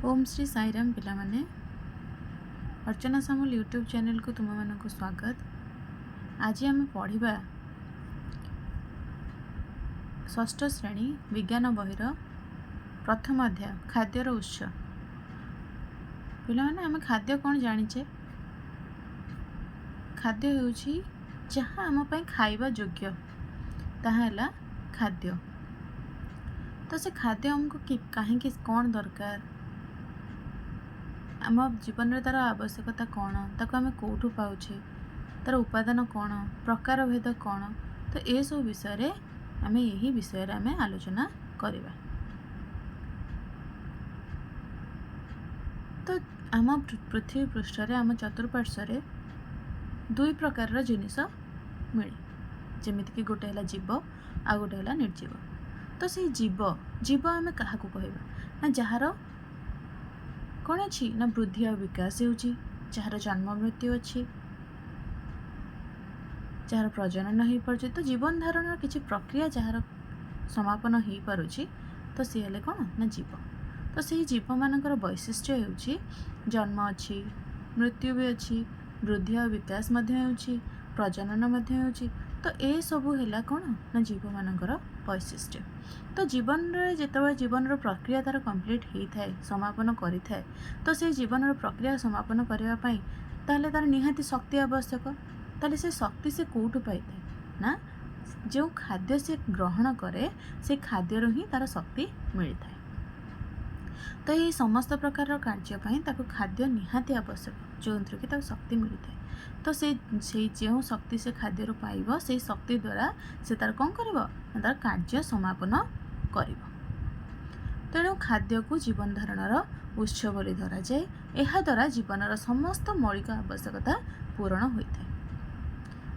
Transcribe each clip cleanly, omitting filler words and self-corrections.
ଓମ୍ ଶ୍ରୀ ସାଇରାମ ପିଲାମାନେ, ଅର୍ଚ୍ଚନା ସାମଲ ୟୁଟ୍ୟୁବ୍ ଚ୍ୟାନେଲକୁ ତୁମମାନଙ୍କୁ ସ୍ୱାଗତ। ଆଜି ଆମେ ପଢ଼ିବା ଷଷ୍ଠ ଶ୍ରେଣୀ ବିଜ୍ଞାନ ବହିର ପ୍ରଥମ ଅଧ୍ୟାୟ, ଖାଦ୍ୟର ଉତ୍ସ। ପିଲାମାନେ, ଆମେ ଖାଦ୍ୟ କ'ଣ ଜାଣିଛେ? ଖାଦ୍ୟ ହେଉଛି ଯାହା ଆମ ପାଇଁ ଖାଇବା ଯୋଗ୍ୟ, ତାହା ହେଲା ଖାଦ୍ୟ। ତ ସେ ଖାଦ୍ୟ ଆମକୁ କାହିଁକି, କ'ଣ ଦରକାର, ଆମ ଜୀବନରେ ତା'ର ଆବଶ୍ୟକତା କ'ଣ, ତାକୁ ଆମେ କେଉଁଠୁ ପାଉଛେ, ତା'ର ଉପାଦାନ କ'ଣ, ପ୍ରକାର ଭେଦ କ'ଣ, ତ ଏସବୁ ବିଷୟରେ ଆମେ ଏହି ବିଷୟରେ ଆମେ ଆଲୋଚନା କରିବା। ତ ଆମ ପୃଥିବୀ ପୃଷ୍ଠରେ, ଆମ ଚତୁଃପାର୍ଶ୍ୱରେ ଦୁଇ ପ୍ରକାରର ଜିନିଷ ମିଳେ। ଯେମିତିକି ଗୋଟେ ହେଲା ଜୀବ, ଆଉ ଗୋଟେ ହେଲା ନିର୍ଜୀବ। ତ ସେଇ ଜୀବ ଆମେ କାହାକୁ କହିବା ନା ଯାହାର କ'ଣ ଅଛି ନା ବୃଦ୍ଧି ଆଉ ବିକାଶ ହେଉଛି, ଯାହାର ଜନ୍ମ ମୃତ୍ୟୁ ଅଛି, ଯାହାର ପ୍ରଜନନ ହେଇପାରୁଛି, ତ ଜୀବନ ଧାରଣର କିଛି ପ୍ରକ୍ରିୟା ଯାହାର ସମାପନ ହେଇପାରୁଛି, ତ ସିଏ ହେଲେ କ'ଣ ନା ଜୀବ। ତ ସେଇ ଜୀବମାନଙ୍କର ବୈଶିଷ୍ଟ୍ୟ ହେଉଛି ଜନ୍ମ ଅଛି, ମୃତ୍ୟୁ ବି ଅଛି, ବୃଦ୍ଧି ଆଉ ବିକାଶ ମଧ୍ୟ ହେଉଛି, ପ୍ରଜନନ ମଧ୍ୟ ହେଉଛି। ତ ଏସବୁ ହେଲା କ'ଣ ନା ଜୀବମାନଙ୍କର ବୈଶିଷ୍ଟ୍ୟ। ତ ଜୀବନରେ ଯେତେବେଳେ ଜୀବନର ପ୍ରକ୍ରିୟା ତା'ର କମ୍ପ୍ଲିଟ୍ ହେଇଥାଏ, ସମାପନ କରିଥାଏ, ତ ସେଇ ଜୀବନର ପ୍ରକ୍ରିୟା ସମାପନ କରିବା ପାଇଁ ତାହେଲେ ତା'ର ନିହାତି ଶକ୍ତି ଆବଶ୍ୟକ। ତାହେଲେ ସେ ଶକ୍ତି ସେ କେଉଁଠୁ ପାଇଥାଏ ନା ଯେଉଁ ଖାଦ୍ୟ ସେ ଗ୍ରହଣ କରେ, ସେ ଖାଦ୍ୟରୁ ହିଁ ତା'ର ଶକ୍ତି ମିଳିଥାଏ। ତ ଏହି ସମସ୍ତ ପ୍ରକାରର କାର୍ଯ୍ୟ ପାଇଁ ତାକୁ ଖାଦ୍ୟ ନିହାତି ଆବଶ୍ୟକ, ଯେଉଁଥିରୁ କି ତାକୁ ଶକ୍ତି ମିଳିଥାଏ। ତ ସେଇ ଯେଉଁ ଶକ୍ତି ସେ ଖାଦ୍ୟରୁ ପାଇବ, ସେଇ ଶକ୍ତି ଦ୍ୱାରା ସେ ତା'ର କ'ଣ କରିବ ନା ତା'ର କାର୍ଯ୍ୟ ସମାପନ କରିବ। ତେଣୁ ଖାଦ୍ୟକୁ ଜୀବନ ଧାରଣର ଉତ୍ସ ବୋଲି ଧରାଯାଏ। ଏହାଦ୍ୱାରା ଜୀବନର ସମସ୍ତ ମୌଳିକ ଆବଶ୍ୟକତା ପୂରଣ ହୋଇଥାଏ।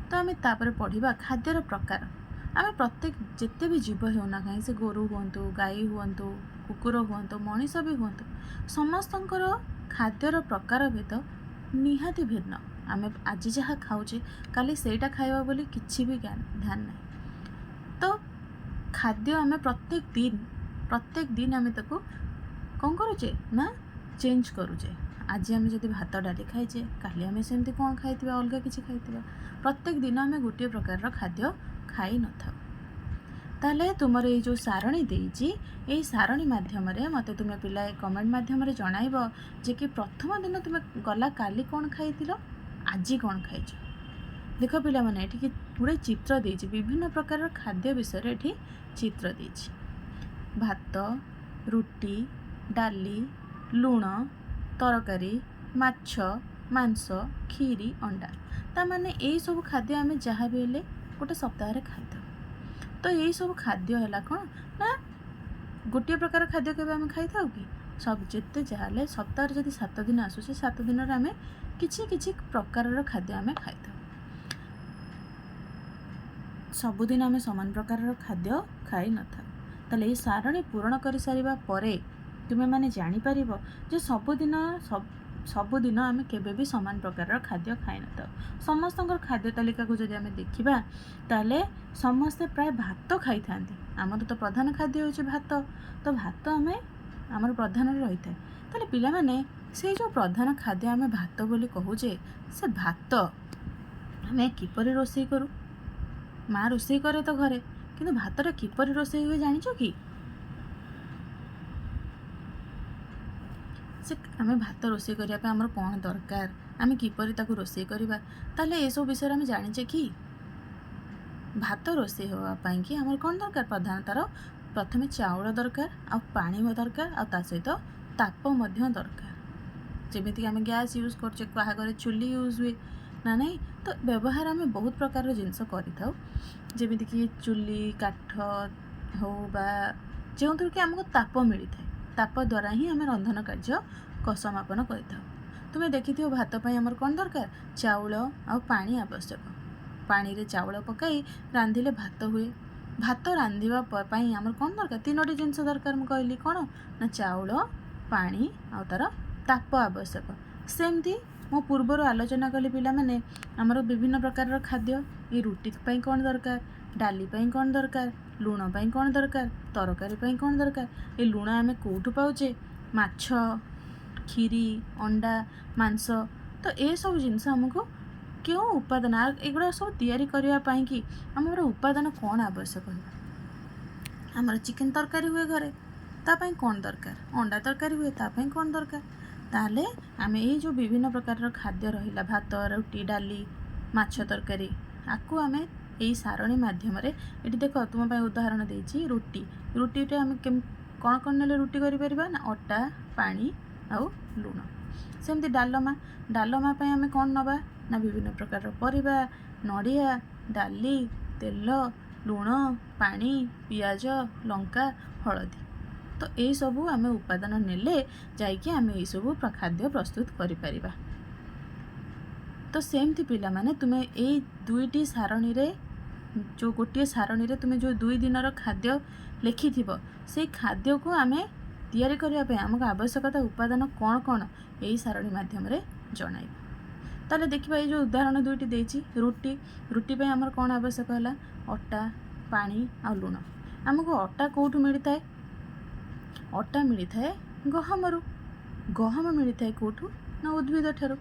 ତ ଆମେ ତାପରେ ପଢ଼ିବା ଖାଦ୍ୟର ପ୍ରକାର। ଆମେ ପ୍ରତ୍ୟେକ ଯେତେ ବି ଜୀବ ହେଉନା କାହିଁକି, ସେ ଗୋରୁ ହୁଅନ୍ତୁ, ଗାଈ ହୁଅନ୍ତୁ, କୁକୁର ହୁଅନ୍ତୁ, ମଣିଷ ବି ହୁଅନ୍ତୁ, ସମସ୍ତଙ୍କର ଖାଦ୍ୟର ପ୍ରକାର ଭେଦ ନିହାତି ଭିନ୍ନ। ଆମେ ଆଜି ଯାହା ଖାଉଛେ, କାଲି ସେଇଟା ଖାଇବା ବୋଲି କିଛି ବି ଧ୍ୟାନ ନାହିଁ। ତ ଖାଦ୍ୟ ଆମେ ପ୍ରତ୍ୟେକ ଦିନ ଆମେ ତାକୁ କ'ଣ କରୁଛେ ନା ଚେଞ୍ଜ କରୁଛେ। ଆଜି ଆମେ ଯଦି ଭାତ ଡାଲି ଖାଇଛେ, କାଲି ଆମେ ସେମିତି କ'ଣ ଖାଇଥିବା, ଅଲଗା କିଛି ଖାଇଥିବା। ପ୍ରତ୍ୟେକ ଦିନ ଆମେ ଗୋଟିଏ ପ୍ରକାରର ଖାଦ୍ୟ ଖାଇନଥାଉ। ତାହେଲେ ତୁମର ଏଇ ଯେଉଁ ସାରଣୀ ଦେଇଛି, ଏଇ ସାରଣୀ ମାଧ୍ୟମରେ ମୋତେ ତୁମେ ପିଲାଏ କମେଣ୍ଟ ମାଧ୍ୟମରେ ଜଣାଇବ ଯେ କି ପ୍ରଥମ ଦିନ ତୁମେ ଗଲା କାଲି କ'ଣ ଖାଇଥିଲ, ଆଜି କ'ଣ ଖାଇଛ। ଦେଖ ପିଲାମାନେ, ଏଠି ଗୁଡ଼େ ଚିତ୍ର ଦେଇଛି। ବିଭିନ୍ନ ପ୍ରକାରର ଖାଦ୍ୟ ବିଷୟରେ ଏଠି ଚିତ୍ର ଦେଇଛି। ଭାତ, ରୁଟି, ଡାଲି, ଲୁଣ, ତରକାରୀ, ମାଛ, ମାଂସ, କ୍ଷୀରି, ଅଣ୍ଡା। ତାମାନେ ଏଇସବୁ ଖାଦ୍ୟ ଆମେ ଯାହା ବି ହେଲେ ଗୋଟେ ସପ୍ତାହରେ ଖାଇଥାଉ। ତ ଏଇସବୁ ଖାଦ୍ୟ ହେଲା କ'ଣ ନା ଗୋଟିଏ ପ୍ରକାର ଖାଦ୍ୟ କେବେ ଆମେ ଖାଇଥାଉ କି? ସବୁ ଯେତେ ଯାହା ହେଲେ ସପ୍ତାହରେ ଯଦି 7 ଦିନ ଆସୁଛି, 7 ଦିନରେ ଆମେ କିଛି କିଛି ପ୍ରକାରର ଖାଦ୍ୟ ଆମେ ଖାଇଥାଉ। ସବୁଦିନ ଆମେ ସମାନ ପ୍ରକାରର ଖାଦ୍ୟ ଖାଇନଥାଉ। ତାହେଲେ ଏଇ ସାରଣୀ ପୂରଣ କରିସାରିବା ପରେ ତୁମେମାନେ ଜାଣିପାରିବ ଯେ ସବୁଦିନ ଆମେ କେବେ ବି ସମାନ ପ୍ରକାରର ଖାଦ୍ୟ ଖାଇନଥାଉ। ସମସ୍ତଙ୍କର ଖାଦ୍ୟ ତାଲିକାକୁ ଯଦି ଆମେ ଦେଖିବା, ତାହେଲେ ସମସ୍ତେ ପ୍ରାୟ ଭାତ ଖାଇଥାନ୍ତି। ଆମର ତ ପ୍ରଧାନ ଖାଦ୍ୟ ହେଉଛି ଭାତ। ତ ଭାତ ଆମେ ଆମର ପ୍ରଧାନରେ ରହିଥାଏ। ତାହେଲେ ପିଲାମାନେ, ସେଇ ଯେଉଁ ପ୍ରଧାନ ଖାଦ୍ୟ ଆମେ ଭାତ ବୋଲି କହୁଛେ, ସେ ଭାତ ଆମେ କିପରି ରୋଷେଇ କରୁ? ମା ରୋଷେଇ କରେ ତ ଘରେ, କିନ୍ତୁ ଭାତଟା କିପରି ରୋଷେଇ ହୁଏ ଜାଣିଛ କି? ସେ ଆମେ ଭାତ ରୋଷେଇ କରିବା ପାଇଁ ଆମର କ'ଣ ଦରକାର, ଆମେ କିପରି ତାକୁ ରୋଷେଇ କରିବା, ତାହେଲେ ଏସବୁ ବିଷୟରେ ଆମେ ଜାଣିଛେ କି? ଭାତ ରୋଷେଇ ହେବା ପାଇଁକି ଆମର କ'ଣ ଦରକାର? ପ୍ରଧାନ ତା'ର ପ୍ରଥମେ ଚାଉଳ ଦରକାର, ଆଉ ପାଣି ଦରକାର, ଆଉ ତା ସହିତ ତାପ ମଧ୍ୟ ଦରକାର। ଯେମିତିକି ଆମେ ଗ୍ୟାସ୍ ୟୁଜ୍ କରୁଛେ, କାହା ଘରେ ଚୁଲି ୟୁଜ୍ ହୁଏ ନା ନାହିଁ? ତ ବ୍ୟବହାର ଆମେ ବହୁତ ପ୍ରକାରର ଜିନିଷ କରିଥାଉ, ଯେମିତିକି ଚୁଲି, କାଠ ହଉ ବା ଯେଉଁଥିରୁ କି ଆମକୁ ତାପ ମିଳିଥାଏ। ତାପ ଦ୍ୱାରା ହିଁ ଆମେ ରନ୍ଧନ କାର୍ଯ୍ୟ ସମାପନ କରିଥାଉ। ତୁମେ ଦେଖିଥିବ, ଭାତ ପାଇଁ ଆମର କ'ଣ ଦରକାର? ଚାଉଳ ଆଉ ପାଣି ଆବଶ୍ୟକ। ପାଣିରେ ଚାଉଳ ପକାଇ ରାନ୍ଧିଲେ ଭାତ ହୁଏ। ଭାତ ରାନ୍ଧିବା ପାଇଁ ଆମର କ'ଣ ଦରକାର? ତିନୋଟି ଜିନିଷ ଦରକାର ମୁଁ କହିଲି। କ'ଣ ନା ଚାଉଳ, ପାଣି ଆଉ ତା'ର ତାପ ଆବଶ୍ୟକ। ସେମିତି ମୁଁ ପୂର୍ବରୁ ଆଲୋଚନା କଲି ପିଲାମାନେ, ଆମର ବିଭିନ୍ନ ପ୍ରକାରର ଖାଦ୍ୟ। ଏଇ ରୁଟି ପାଇଁ କ'ଣ ଦରକାର, ଡାଲି ପାଇଁ କ'ଣ ଦରକାର, ଲୁଣ ପାଇଁ କ'ଣ ଦରକାର, ତରକାରୀ ପାଇଁ କ'ଣ ଦରକାର। ଏ ଲୁଣ ଆମେ କେଉଁଠୁ ପାଉଛେ? ମାଛ କ୍ଷୀରି, ଅଣ୍ଡା, ମାଂସ, ତ ଏସବୁ ଜିନିଷ ଆମକୁ କେଉଁ ଉପାଦାନ, ଏଗୁଡ଼ା ସବୁ ତିଆରି କରିବା ପାଇଁକି ଆମର ଉପାଦାନ କ'ଣ ଆବଶ୍ୟକ ହେବ? ଆମର ଚିକେନ୍ ତରକାରୀ ହୁଏ ଘରେ, ତା ପାଇଁ କ'ଣ ଦରକାର? ଅଣ୍ଡା ତରକାରୀ ହୁଏ, ତା ପାଇଁ କ'ଣ ଦରକାର? ତାହେଲେ ଆମେ ଏଇ ଯେଉଁ ବିଭିନ୍ନ ପ୍ରକାରର ଖାଦ୍ୟ ରହିଲା, ଭାତ, ରୁଟି, ଡାଲି, ମାଛ ତରକାରୀ, ଆକୁ ଆମେ ଏଇ ସାରଣୀ ମାଧ୍ୟମରେ, ଏଠି ଦେଖ, ତୁମ ପାଇଁ ଉଦାହରଣ ଦେଇଛି ରୁଟି। ରୁଟିଟା ଆମେ କ'ଣ କ'ଣ ନେଲେ ରୁଟି କରିପାରିବା ନା ଅଟା, ପାଣି ଆଉ ଲୁଣ। ସେମିତି ଡାଲମା। ଡାଲମା ପାଇଁ ଆମେ କ'ଣ ନେବା ନା ବିଭିନ୍ନ ପ୍ରକାରର ପରିବା, ନଡ଼ିଆ, ଡାଲି, ତେଲ, ଲୁଣ, ପାଣି, ପିଆଜ, ଲଙ୍କା, ହଳଦୀ। ତ ଏଇସବୁ ଆମେ ଉପାଦାନ ନେଲେ ଯାଇକି ଆମେ ଏଇସବୁ ଖାଦ୍ୟ ପ୍ରସ୍ତୁତ କରିପାରିବା। ତ ସେମିତି ପିଲାମାନେ, ତୁମେ ଏଇ ଦୁଇଟି ସାରଣୀରେ, ଯେଉଁ ଗୋଟିଏ ସାରଣୀରେ ତୁମେ ଯେଉଁ 2 ଦିନର ଖାଦ୍ୟ ଲେଖିଥିବ, ସେଇ ଖାଦ୍ୟକୁ ଆମେ ତିଆରି କରିବା ପାଇଁ ଆମକୁ ଆବଶ୍ୟକତା ଉପାଦାନ କ'ଣ କ'ଣ, ଏଇ ସାରଣୀ ମାଧ୍ୟମରେ ଜଣାଇବ। ତାହେଲେ ଦେଖିବା, ଏଇ ଯେଉଁ ଉଦାହରଣ ଦୁଇଟି ଦେଇଛି, ରୁଟି। ରୁଟି ପାଇଁ ଆମର କ'ଣ ଆବଶ୍ୟକ ହେଲା? ଅଟା, ପାଣି ଆଉ ଲୁଣ। ଆମକୁ ଅଟା କେଉଁଠୁ ମିଳିଥାଏ? ଅଟା ମିଳିଥାଏ ଗହମରୁ। ଗହମ ମିଳିଥାଏ କେଉଁଠୁ ନା ଉଦ୍ଭିଦ ଠାରୁ।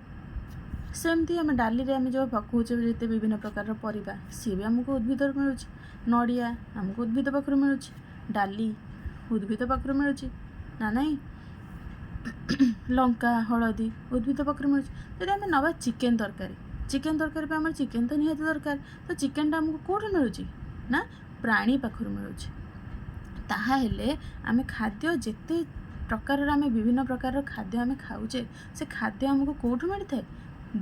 ସେମିତି ଆମେ ଡାଲିରେ ଆମେ ଯେଉଁ ପକାଉଛେ ଯେତେ ବିଭିନ୍ନ ପ୍ରକାରର ପରିବା, ସିଏ ବି ଆମକୁ ଉଦ୍ଭିଦରୁ ମିଳୁଛି। ନଡ଼ିଆ ଆମକୁ ଉଦ୍ଭିଦ ପାଖରୁ ମିଳୁଛି, ଡାଲି ଉଦ୍ଭିଦ ପାଖରୁ ମିଳୁଛି ନା ନାହିଁ? ଲଙ୍କା, ହଳଦୀ ଉଦ୍ଭିଦ ପାଖରୁ ମିଳୁଛି। ଯଦି ଆମେ ନେବା ଚିକେନ୍ ତରକାରୀ, ଚିକେନ୍ ତରକାରୀ ପାଇଁ ଆମର ଚିକେନ୍ ତ ନିହାତି ଦରକାର। ତ ଚିକେନ୍ଟା ଆମକୁ କେଉଁଠୁ ମିଳୁଛି ନା ପ୍ରାଣୀ ପାଖରୁ ମିଳୁଛି। ତାହା ହେଲେ ଆମେ ଖାଦ୍ୟ ଯେତେ ପ୍ରକାରର, ଆମେ ବିଭିନ୍ନ ପ୍ରକାରର ଖାଦ୍ୟ ଆମେ ଖାଉଛେ, ସେ ଖାଦ୍ୟ ଆମକୁ କେଉଁଠୁ ମିଳିଥାଏ?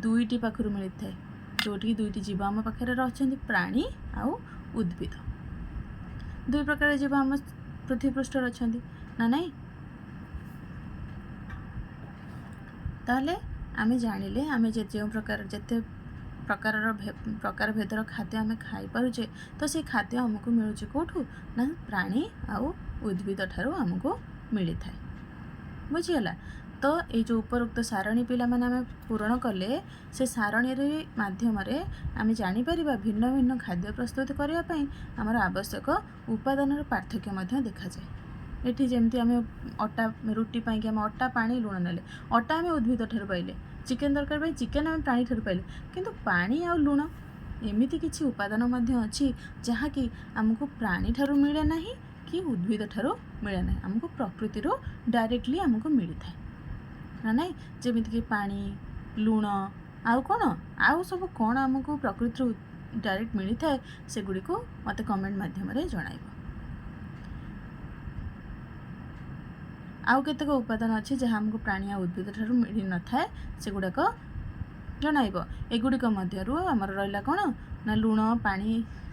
ଦୁଇଟି ପାଖରୁ ମିଳିଥାଏ, ଯେଉଁଠିକି ଦୁଇଟି ଜୀବ ଆମ ପାଖରେ ଅଛନ୍ତି, ପ୍ରାଣୀ ଆଉ ଉଦ୍ଭିଦ। ଦୁଇ ପ୍ରକାର ଜୀବ ଆମ ପୃଥିବୀ ପୃଷ୍ଠରେ ଅଛନ୍ତି ନା ନାହିଁ? ତାହେଲେ ଆମେ ଜାଣିଲେ, ଆମେ ଯେ ଯେଉଁ ପ୍ରକାର, ଯେତେ ପ୍ରକାରର ପ୍ରକାର ଭେଦର ଖାଦ୍ୟ ଆମେ ଖାଇପାରୁଛେ, ତ ସେ ଖାଦ୍ୟ ଆମକୁ ମିଳୁଛି କେଉଁଠୁ ନା ପ୍ରାଣୀ ଆଉ ଉଦ୍ଭିଦ ଠାରୁ ଆମକୁ ମିଳିଥାଏ। ବୁଝିଗଲା? ତ ଏଇ ଯେଉଁ ଉପରୋକ୍ତ ସାରଣୀ ପିଲାମାନେ ଆମେ ପୂରଣ କଲେ, ସେ ସାରଣୀରେ ମାଧ୍ୟମରେ ଆମେ ଜାଣିପାରିବା ଭିନ୍ନ ଭିନ୍ନ ଖାଦ୍ୟ ପ୍ରସ୍ତୁତ କରିବା ପାଇଁ ଆମର ଆବଶ୍ୟକ ଉପାଦାନର ପାର୍ଥକ୍ୟ ମଧ୍ୟ ଦେଖାଯାଏ। ଏଠି ଯେମିତି ଆମେ ଅଟା, ରୁଟି ପାଇଁକି ଆମେ ଅଟା, ପାଣି, ଲୁଣ ନେଲେ। ଅଟା ଆମେ ଉଦ୍ଭିଦ ଠାରୁ ପାଇଲେ, ଚିକେନ୍ ତରକାରୀ ପାଇଁ ଚିକେନ୍ ଆମେ ପ୍ରାଣୀ ଠାରୁ ପାଇଲେ, କିନ୍ତୁ ପାଣି ଆଉ ଲୁଣ, ଏମିତି କିଛି ଉପାଦାନ ମଧ୍ୟ ଅଛି ଯାହାକି ଆମକୁ ପ୍ରାଣୀ ଠାରୁ ମିଳେ ନାହିଁ କି ଉଦ୍ଭିଦ ଠାରୁ ମିଳେ ନାହିଁ, ଆମକୁ ପ୍ରକୃତିରୁ ଡାଇରେକ୍ଟଲି ଆମକୁ ମିଳିଥାଏ ନା ନାହିଁ? ଯେମିତିକି ପାଣି, ଲୁଣ, ଆଉ କ'ଣ, ଆଉ ସବୁ କ'ଣ ଆମକୁ ପ୍ରକୃତିରୁ ଡାଇରେକ୍ଟ ମିଳିଥାଏ, ସେଗୁଡ଼ିକୁ ମୋତେ କମେଣ୍ଟ ମାଧ୍ୟମରେ ଜଣାଇବ। ଆଉ କେତେକ ଉପାଦାନ ଅଛି ଯାହା ଆମକୁ ପ୍ରାଣୀ ଆଉ ଉଦ୍ଭିଦ ଠାରୁ ମିଳିନଥାଏ, ସେଗୁଡ଼ାକ ଜଣାଇବ। ଏଗୁଡ଼ିକ ମଧ୍ୟରୁ ଆମର ରହିଲା କ'ଣ ନା ଲୁଣ, ପାଣି,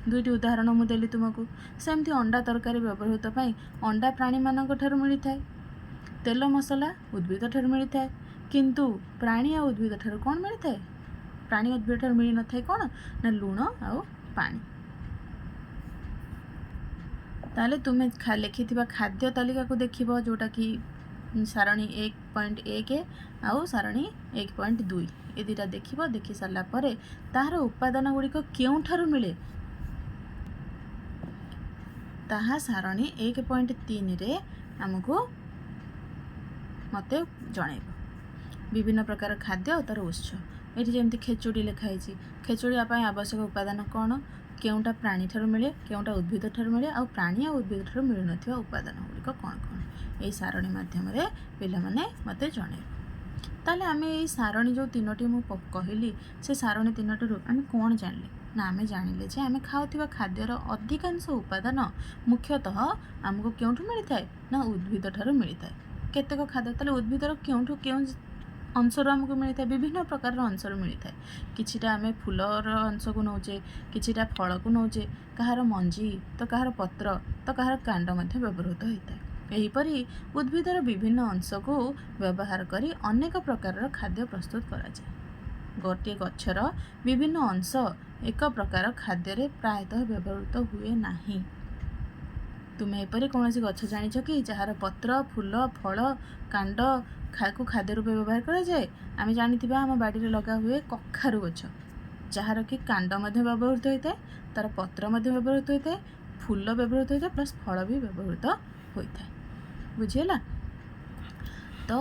ଦୁଇଟି ଉଦାହରଣ ମୁଁ ଦେଲି ତୁମକୁ। ସେମିତି ଅଣ୍ଡା ତରକାରୀ ବ୍ୟବହୃତ ପାଇଁ ଅଣ୍ଡା ପ୍ରାଣୀମାନଙ୍କ ଠାରୁ ମିଳିଥାଏ, ତେଲ ମସଲା ଉଦ୍ଭିଦ ଠାରୁ ମିଳିଥାଏ, କିନ୍ତୁ ପ୍ରାଣୀ ଆଉ ଉଦ୍ଭିଦ ଠାରୁ କ'ଣ ମିଳିଥାଏ? ପ୍ରାଣୀ ଉଦ୍ଭିଦ ଠାରୁ ମିଳିନଥାଏ କ'ଣ ନା ଲୁଣ ଆଉ ପାଣି। ତାହେଲେ ତୁମେ ଲେଖିଥିବା ଖାଦ୍ୟ ତାଲିକାକୁ ଦେଖିବ, ଯେଉଁଟାକି ସାରଣୀ 1.1 ଆଉ ସାରଣୀ 1.2, ଏ ଦୁଇଟା ଦେଖିବ। ଦେଖି ସାରିଲା ପରେ ତାହାର ଉପାଦାନ ଗୁଡ଼ିକ କେଉଁଠାରୁ ମିଳେ, ତାହା ସାରଣୀ 1.3ରେ ଆମକୁ ମୋତେ ଜଣାଇବ। ବିଭିନ୍ନ ପ୍ରକାର ଖାଦ୍ୟ ଆଉ ତା'ର ଉତ୍ସ। ଏଠି ଯେମିତି ଖେଚୁଡ଼ି ଲେଖା ହେଇଛି, ଖେଚୁଡ଼ି ପାଇଁ ଆବଶ୍ୟକ ଉପାଦାନ କ'ଣ, କେଉଁଟା ପ୍ରାଣୀ ଠାରୁ ମିଳେ, କେଉଁଟା ଉଦ୍ଭିଦ ଠାରୁ ମିଳେ, ଆଉ ପ୍ରାଣୀ ଆଉ ଉଦ୍ଭିଦ ଠାରୁ ମିଳୁନଥିବା ଉପାଦାନ ଗୁଡ଼ିକ କ'ଣ କ'ଣ, ଏଇ ସାରଣୀ ମାଧ୍ୟମରେ ପିଲାମାନେ ମୋତେ ଜଣାଇବ। ତାହେଲେ ଆମେ ଏଇ ସାରଣୀ ଯେଉଁ ତିନୋଟି ମୁଁ କହିଲି, ସେ ସାରଣୀ ତିନୋଟିରୁ ଆମେ କ'ଣ ଜାଣିଲେ ନା ଆମେ ଜାଣିଲେ ଯେ ଆମେ ଖାଉଥିବା ଖାଦ୍ୟର ଅଧିକାଂଶ ଉପାଦାନ ମୁଖ୍ୟତଃ ଆମକୁ କେଉଁଠୁ ମିଳିଥାଏ ନା ଉଦ୍ଭିଦ ଠାରୁ ମିଳିଥାଏ। କେତେକ ଖାଦ୍ୟ ତାହେଲେ ଉଦ୍ଭିଦର କେଉଁଠୁ, କେଉଁ ଅଂଶରୁ ଆମକୁ ମିଳିଥାଏ? ବିଭିନ୍ନ ପ୍ରକାରର ଅଂଶରୁ ମିଳିଥାଏ। କିଛିଟା ଆମେ ଫୁଲର ଅଂଶକୁ ନେଉଛେ, କିଛିଟା ଫଳକୁ ନେଉଛେ, କାହାର ମଞ୍ଜି ତ କାହାର ପତ୍ର ତ କାହାର କାଣ୍ଡ ମଧ୍ୟ ବ୍ୟବହୃତ ହୋଇଥାଏ। ଏହିପରି ଉଦ୍ଭିଦର ବିଭିନ୍ନ ଅଂଶକୁ ବ୍ୟବହାର କରି ଅନେକ ପ୍ରକାରର ଖାଦ୍ୟ ପ୍ରସ୍ତୁତ କରାଯାଏ। ଗୋଟିଏ ଗଛର ବିଭିନ୍ନ ଅଂଶ ଏକ ପ୍ରକାର ଖାଦ୍ୟରେ ପ୍ରାୟତଃ ବ୍ୟବହୃତ ହୁଏ ନାହିଁ। ତୁମେ ଏପରି କୌଣସି ଗଛ ଜାଣିଛ କି ଯାହାର ପତ୍ର, ଫୁଲ, ଫଳ, କାଣ୍ଡ କୁ ଖାଦ୍ୟ ରୂପେ ବ୍ୟବହାର କରାଯାଏ? ଆମେ ଜାଣିଥିବା, ଆମ ବାଡ଼ିରେ ଲଗା ହୁଏ କଖାରୁ ଗଛ, ଯାହାର କି କାଣ୍ଡ ମଧ୍ୟ ବ୍ୟବହୃତ ହୋଇଥାଏ, ତା'ର ପତ୍ର ମଧ୍ୟ ବ୍ୟବହୃତ ହୋଇଥାଏ, ଫୁଲ ବ୍ୟବହୃତ ହୋଇଥାଏ, ପ୍ଲସ୍ ଫଳ ବି ବ୍ୟବହୃତ ହୋଇଥାଏ। ବୁଝିହେଲା ତ?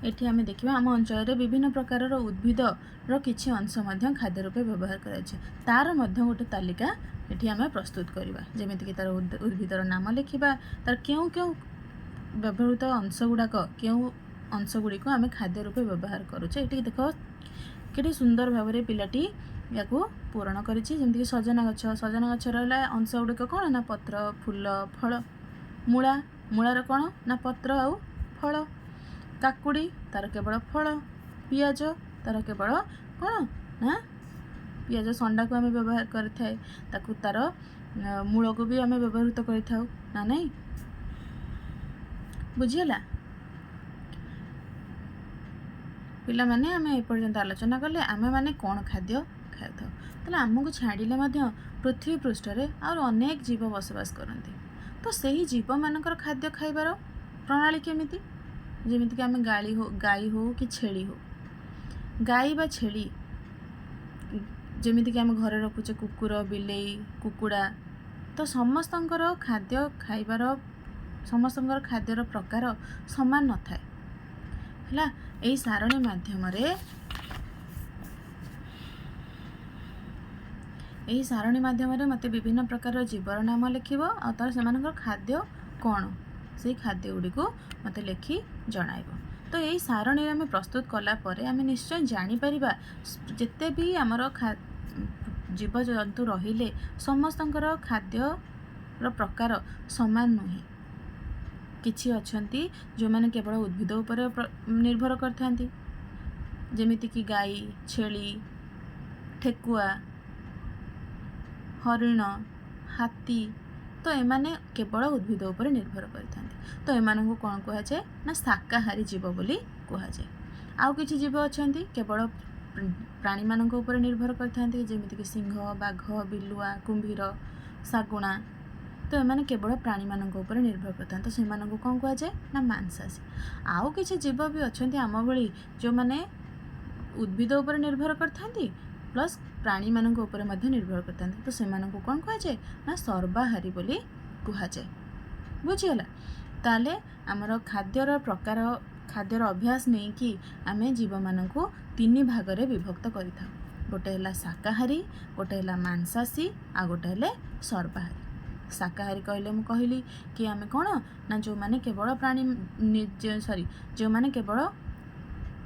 ଏଠି ଆମେ ଦେଖିବା, ଆମ ଅଞ୍ଚଳରେ ବିଭିନ୍ନ ପ୍ରକାରର ଉଦ୍ଭିଦର କିଛି ଅଂଶ ମଧ୍ୟ ଖାଦ୍ୟ ରୂପେ ବ୍ୟବହାର କରାଯାଉଛି। ତାର ମଧ୍ୟ ଗୋଟେ ତାଲିକା ଏଠି ଆମେ ପ୍ରସ୍ତୁତ କରିବା। ଯେମିତିକି ତାର ଉଦ୍ଭିଦର ନାମ ଲେଖିବା, ତାର କେଉଁ କେଉଁ ବ୍ୟବହୃତ ଅଂଶ ଗୁଡ଼ାକ, କେଉଁ ଅଂଶ ଗୁଡ଼ିକୁ ଆମେ ଖାଦ୍ୟ ରୂପେ ବ୍ୟବହାର କରୁଛେ। ଏଠି ଦେଖ, କେତେ ସୁନ୍ଦର ଭାବରେ ପିଲାଟି ୟାକୁ ପୂରଣ କରିଛି। ଯେମିତିକି ସଜନା ଗଛ। ସଜନା ଗଛ ରହିଲା ଅଂଶ ଗୁଡ଼ିକ କ'ଣ ନା ପତ୍ର, ଫୁଲ, ଫଳ। ମୂଳା, ମୂଳାର କ'ଣ ନା ପତ୍ର ଆଉ ଫଳ। କାକୁଡ଼ି, ତାର କେବଳ ଫଳ। ପିଆଜ, ତାର କେବଳ କ'ଣ ନା ପିଆଜ ସଣ୍ଡାକୁ ଆମେ ବ୍ୟବହାର କରିଥାଏ, ତାକୁ ତାର ମୂଳକୁ ବି ଆମେ ବ୍ୟବହୃତ କରିଥାଉ ନା ନାହିଁ? ବୁଝିହେଲା ପିଲାମାନେ? ଆମେ ଏପର୍ଯ୍ୟନ୍ତ ଆଲୋଚନା କଲେ ଆମେମାନେ କ'ଣ ଖାଦ୍ୟ ଖାଇଥାଉ। ତାହେଲେ ଆମକୁ ଛାଡ଼ିଲେ ମଧ୍ୟ ପୃଥିବୀ ପୃଷ୍ଠରେ ଆଉ ଅନେକ ଜୀବ ବସବାସ କରନ୍ତି। ତ ସେହି ଜୀବମାନଙ୍କର ଖାଦ୍ୟ ଖାଇବାର ପ୍ରଣାଳୀ କେମିତି? ଯେମିତିକି ଆମେ ଗାଈ ହଉ କି ଛେଳି ହଉ, ଗାଈ ବା ଛେଳି, ଯେମିତିକି ଆମେ ଘରେ ରଖୁଛେ କୁକୁର, ବିଲେଇ, କୁକୁଡ଼ା, ତ ସମସ୍ତଙ୍କର ଖାଦ୍ୟ ଖାଇବାର, ସମସ୍ତଙ୍କର ଖାଦ୍ୟର ପ୍ରକାର ସମାନ ନଥାଏ। ହେଲା, ଏହି ସାରଣୀ ମାଧ୍ୟମରେ ମୋତେ ବିଭିନ୍ନ ପ୍ରକାରର ଜୀବର ନାମ ଲେଖିବ ଆଉ ତାର ସେମାନଙ୍କର ଖାଦ୍ୟ କ'ଣ, ସେଇ ଖାଦ୍ୟ ଗୁଡ଼ିକୁ ମୋତେ ଲେଖି ଜଣାଇବ। ତ ଏଇ ସାରଣୀରେ ଆମେ ପ୍ରସ୍ତୁତ କଲା ପରେ ଆମେ ନିଶ୍ଚୟ ଜାଣିପାରିବା, ଯେତେ ବି ଆମର ଜୀବଜନ୍ତୁ ରହିଲେ, ସମସ୍ତଙ୍କର ଖାଦ୍ୟର ପ୍ରକାର ସମାନ ନୁହେଁ। କିଛି ଅଛନ୍ତି ଯେଉଁମାନେ କେବଳ ଉଦ୍ଭିଦ ଉପରେ ନିର୍ଭର କରିଥାନ୍ତି, ଯେମିତିକି ଗାଈ, ଛେଳି, ଠେକୁଆ, ହରିଣ, ହାତୀ। ତ ଏମାନେ କେବଳ ଉଦ୍ଭିଦ ଉପରେ ନିର୍ଭର କରିଥାନ୍ତି। ତ ଏମାନଙ୍କୁ କ'ଣ କୁହାଯାଏ ନା ଶାକାହାରୀ ଜୀବ ବୋଲି କୁହାଯାଏ। ଆଉ କିଛି ଜୀବ ଅଛନ୍ତି, କେବଳ ପ୍ରାଣୀମାନଙ୍କ ଉପରେ ନିର୍ଭର କରିଥାନ୍ତି, ଯେମିତିକି ସିଂହ, ବାଘ, ବିଲୁଆ, କୁମ୍ଭୀର, ଶାଗୁଣା। ତ ଏମାନେ କେବଳ ପ୍ରାଣୀମାନଙ୍କ ଉପରେ ନିର୍ଭର କରିଥାନ୍ତି। ତ ସେମାନଙ୍କୁ କ'ଣ କୁହାଯାଏ ନା ମାଂସାଶୀ। ଆଉ କିଛି ଜୀବ ବି ଅଛନ୍ତି ଆମ ଭଳି, ଯେଉଁମାନେ ଉଦ୍ଭିଦ ଉପରେ ନିର୍ଭର କରିଥାନ୍ତି ପ୍ଲସ୍ ପ୍ରାଣୀମାନଙ୍କ ଉପରେ ମଧ୍ୟ ନିର୍ଭର କରିଥାନ୍ତି। ତ ସେମାନଙ୍କୁ କ'ଣ କୁହାଯାଏ ନା ସର୍ବାହାରୀ ବୋଲି କୁହାଯାଏ। ବୁଝିଗଲା? ତାହେଲେ ଆମର ଖାଦ୍ୟର ପ୍ରକାର, ଖାଦ୍ୟର ଅଭ୍ୟାସ ନେଇକି ଆମେ ଜୀବମାନଙ୍କୁ ତିନି ଭାଗରେ ବିଭକ୍ତ କରିଥାଉ। ଗୋଟେ ହେଲା ଶାକାହାରୀ, ଗୋଟେ ହେଲା ମାଂସାଶୀ, ଆଉ ଗୋଟେ ହେଲେ ସର୍ବାହାରୀ। ଶାକାହାରୀ କହିଲେ ମୁଁ କହିଲି କି ଆମେ କ'ଣ ନା ଯେଉଁମାନେ କେବଳ ପ୍ରାଣୀ, ସରି, ଯେଉଁମାନେ କେବଳ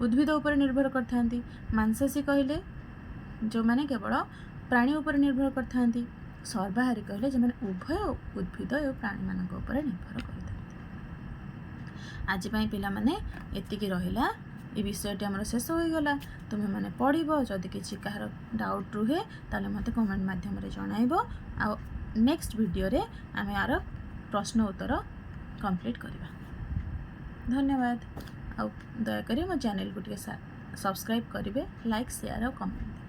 ଉଦ୍ଭିଦ ଉପରେ ନିର୍ଭର କରିଥାନ୍ତି। ମାଂସାଶୀ କହିଲେ ଯେଉଁମାନେ କେବଳ ପ୍ରାଣୀ ଉପରେ ନିର୍ଭର କରିଥାନ୍ତି। ସର୍ବାହାରୀ କହିଲେ ଯେଉଁମାନେ ଉଭୟ ଉଦ୍ଭିଦ ଏବଂ ପ୍ରାଣୀମାନଙ୍କ ଉପରେ ନିର୍ଭର କରିଥାନ୍ତି। ଆଜି ପାଇଁ ପିଲାମାନେ ଏତିକି ରହିଲା। ଏ ବିଷୟଟି ଆମର ଶେଷ ହୋଇଗଲା। ତୁମେମାନେ ପଢ଼ିବ। ଯଦି କିଛି କାହାର ଡାଉଟ୍ ରୁହେ, ତାହେଲେ ମୋତେ କମେଣ୍ଟ ମାଧ୍ୟମରେ ଜଣାଇବ। ଆଉ ନେକ୍ସଟ ଭିଡ଼ିଓରେ ଆମେ ଆର ପ୍ରଶ୍ନ ଉତ୍ତର କମ୍ପ୍ଲିଟ୍ କରିବା। ଧନ୍ୟବାଦ। ଆଉ ଦୟାକରି ମୋ ଚ୍ୟାନେଲକୁ ଟିକେ ସବସ୍କ୍ରାଇବ୍ କରିବେ, ଲାଇକ୍, ସେୟାର ଆଉ କମେଣ୍ଟ।